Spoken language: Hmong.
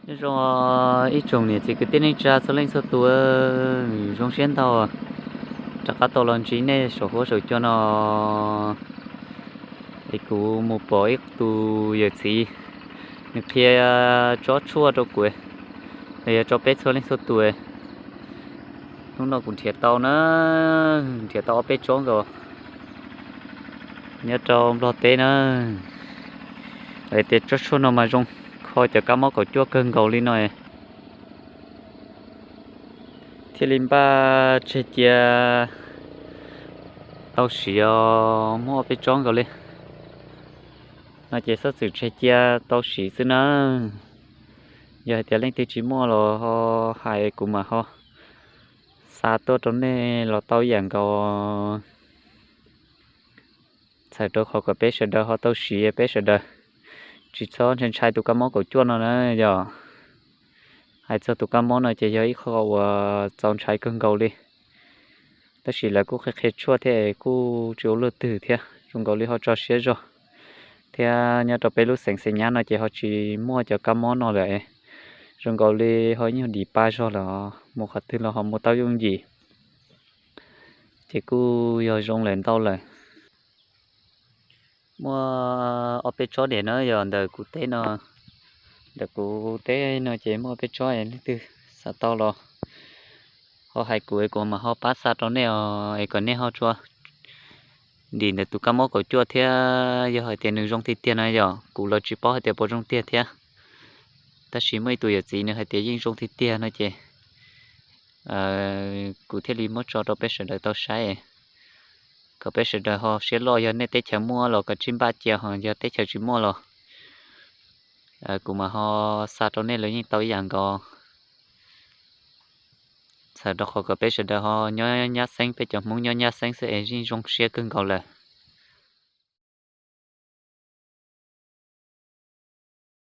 Nyob zoo ib tsoom niam txiv kwv tij neej tsa txhua leej txhua tus, zoo siab ntau rov qab tau los ntsib nej saum huab saum cua no. Es kuv mus pom ib tus yawm txiv, nws qhia tsob tshuaj rau kuv, los yog tso peb txhua leej txhua tus. Hnub no kuv nrhiav tau na, nrhiav tau ob peb tsob nkaus nyob rau Nplog teb na. Lawv tias tsob tshuaj no mas zoo kho cov kab mob kaum cuaj kawg nkaus li no, thiaj li npaj tseg cia tau siv os, muab ob peb tsob nkaus li no ces xov txwm tseg cia tau siv xwb na. Yog hais tias leej twg tsis muaj los ho hais kuv mam ho xa tuaj rau nej los tau ib yam nkaus. Txhawm rau qhov kom peb sawv daws ho tau siv, peb sawv daws tsis txhob ntshai ntshai tus kab mob kaum cuaj no na. Yog hais txog tus kab mob no ces yog ib qho uas txaus ntshai kawg nkaus li. Tab sis lawv kuj qhia qhia tshuaj thiab kuj tsis ua luaj twg thiab, zoo nkaus li ho tso siab zog thiab. Nyob rau peb lub xeev Xeeb Nyab no ces ho tsis muaj cov kab mob no lawm, zoo nkaus li ho nyuag dim pa zog lawm, mus qhov twg los ho mus tau yooj yim, ces kuj yog zoo lawm ntau lawm. Muaj ob peb tsob diam na, yog ntawm kuv teb no, ntawm kuv teb no ces muaj ob peb tsob, leej twg xav tau los ho hais kuv es kuv mam ho pab xa rau nej os, es kom nej ho tso ntim ntawm tus kab mob kaum cuaj thiab. Yog hais tias nws zoo tiag tiag no, yog kuv los tsis paub hais tias puas zoo tiag thiab, tab sis muaj ib tug yawm txiv nws hais tias yeej zoo tiag tiag no ces kuv thiaj li muab tso rau peb sawv daws tau saib, kom peb sawv daws ho siab loj. Yog nej teb chaws muaj los koj tsij npaj cia, ho yog teb chaws tsis muaj los kuv mam ho xa rau nej los yeej tau ib yam nkaus. Txhawm rau qhov kom peb sawv daws ho nyob nyab xeeb, peb cov Hmoob nyob nyab xeeb xwb es yeej zoo siab kawg nkaus lawm.